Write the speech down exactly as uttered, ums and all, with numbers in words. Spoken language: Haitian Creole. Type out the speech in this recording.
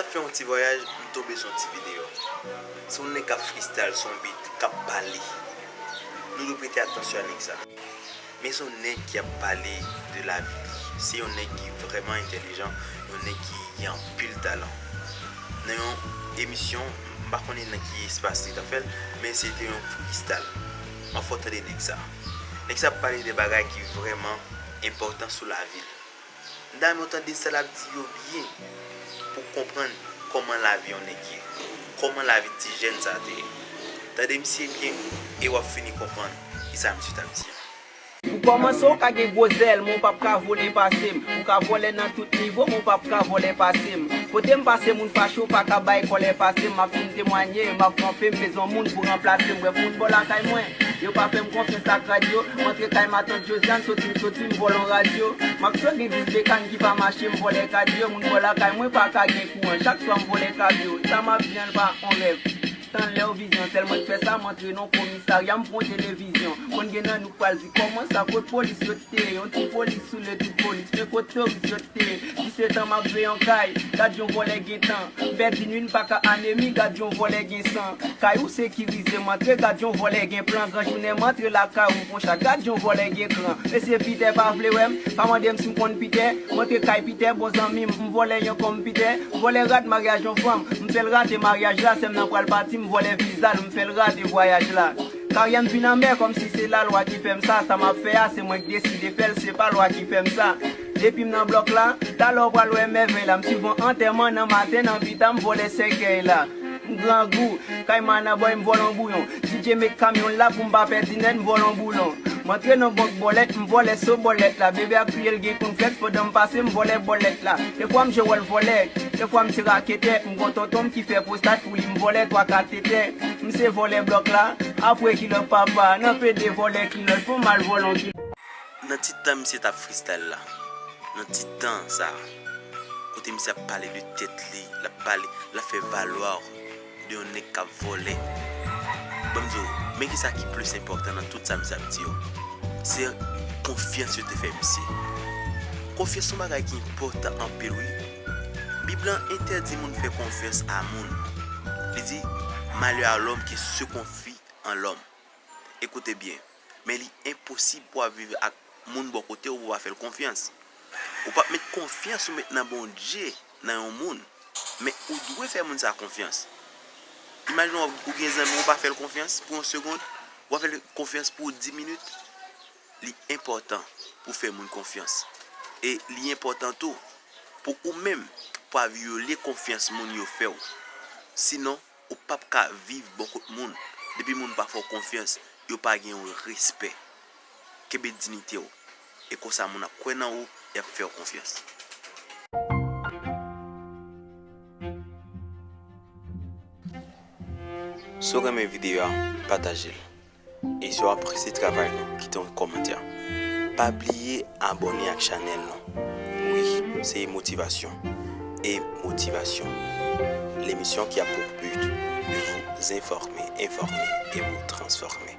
Fè yon ti vwayaj, m tonbe sou yon ti videyo. Se yon nèg k ap freestyle, se yon beat k ap pale. Nou dwe prete atansyon a nèg sa. Men se yon nèg ki ap pale de lavi li. Se yon nèg ki vrèman entèlijan, yon nèg ki gen anpil talan. Nan yon emisyon, m pa konnen nan ki espas li t ap fè l, men se te yon freestyle. Anfen, w tande nèg sa. Nèg sa ap pale de bagay ki vrèman enpòtan sou lavi l. M ta renmen w tande sa l ap di yo byen pou w konprann kòman lavi yon nèg ye, kòman lavi ti jèn sa te ye. Tande misye byen e w ap fini konprann kisa misye t ap di an. Pou kòmanse, w ka gen gwo zèl, men w p ap ka vole pase m. Ou ka vole nan tout nivo, men w p ap ka vole pase m. Kote m pase, moun fache, w pa ka bay kòlè pase m. M ap fin temwanye, m ap kanpe, m bezwen moun pou ranplase m. Wè foutbòl lakay mwen, yo pa fè m konfyans ak rad yo. M antre kay matant Josiane, soti m soti, m vòlè yon radyo. M ap sove vis Bekan ki pa mache, m vòlè kad yo. Moun bò lakay mwen pa ka gen kouran, chak swa m vòlè kabyo. Sa m ap di an pa yon rèv. Tan lè w vizyon, sèl mwen k fè sa, m antre nan komisarya, m pran televizyon. Konn gen nan nou k pral di kòman sa, kot polis yo te ye, yon ti polis sou le tout polis, men kot toris yo te ye. Disèt an m ap veye yon kay, gad yon vòlè gen tan. M pèdi nwi, m pa ka anemi, gad yon vòlè gen san. Kay ou sekirize, m antre, gad yon vòlè gen plan. Gran jounen m antre lakay ou, konsa, gad yon vòlè gen kran. Mesye Pitè pa vle wè m, pa mande m si m konn Pitè. M antre kay Pitè, bon zanmi m, m vòlè yon konpitè. M vòlè rad maryaj yon fanm, m fè l rate maryaj la, sè m nan pral pati, m vòlè viza l, m fè l rate vwayaj la. Karyè m vin anmè kòmsi se lalwa ki fè m sa, sa m ap fè a, se mwen k deside fè l, se pa lwa ki fè m sa. Depi m nan blòk la, talè w pral wè mèvèy la, m swiv yon antèman nan maten, nan pita m vòlè sèkèy la. M grangou, kay Manabòy m vòlè yon bouyon. D J met kamyon l la pou m pa pèdi nèt, m vòlè yon boulon. M antre nan bank bòlèt, m vòlè so bòlèt la. Bebe ap kriye l gen konflèks pandan m pase, m vòlè bòlèt la. Defwa m jwe wòl vòlè, defwa m se raketè. M gon tonton m ki fè pwostat pou li, m vòlè twa kat tete. M se vòlè blòk la, apre kilòt papa, nan pede vòlè kilòt pou m al vòlè yon kilòt. Nan ti tan misye t ap freestyle la, nan ti tan sa, kote misye ap pale de tèt li, l ap pale, l ap fè valwa de yon nèg k ap vòlè. Ban m di w, men kisa ki plis enpòtan nan tout sa misye ap di yo? Se konfyans yo te fè misye. Konfyans se yon bagay ki enpòtan anpil, wi. Bib lan entèdi moun fè konfyans a moun. Li di, malheur à l'homme qui se confie en l'homme. Ekoute byen, men li enposib pou w ap viv ak moun bò kote w pou w pa fè l konfyans. Ou p ap met konfyans ou met nan Bondye, nan yon moun, men ou dwe fè moun sa konfyans. Imajine w, ou gen zanmi w, ou pa fè l konfyans pou yon segonn, w ap fè l konfyans pou dis minit. Li enpòtan pou w fè moun konfyans. E li enpòtan tou pou ou menm pa vyole konfyans moun yo fè w. Sinon, ou p ap ka viv bò kot moun. Depi moun pa fè w konfyans, yo pa gen yon respè. Kenbe diyite w. E konsa moun ap kwè nan ou, y ap fè w konfyans. Si w renmen videyo a, pataje l. E si w apresye travay nou, kite yon kòmantè. Pa bliye abòne ak chanèl nou. Wi, se motivasyon. E motivasyon. L'émission qui a pour but de vous informer, informer et vous transformer.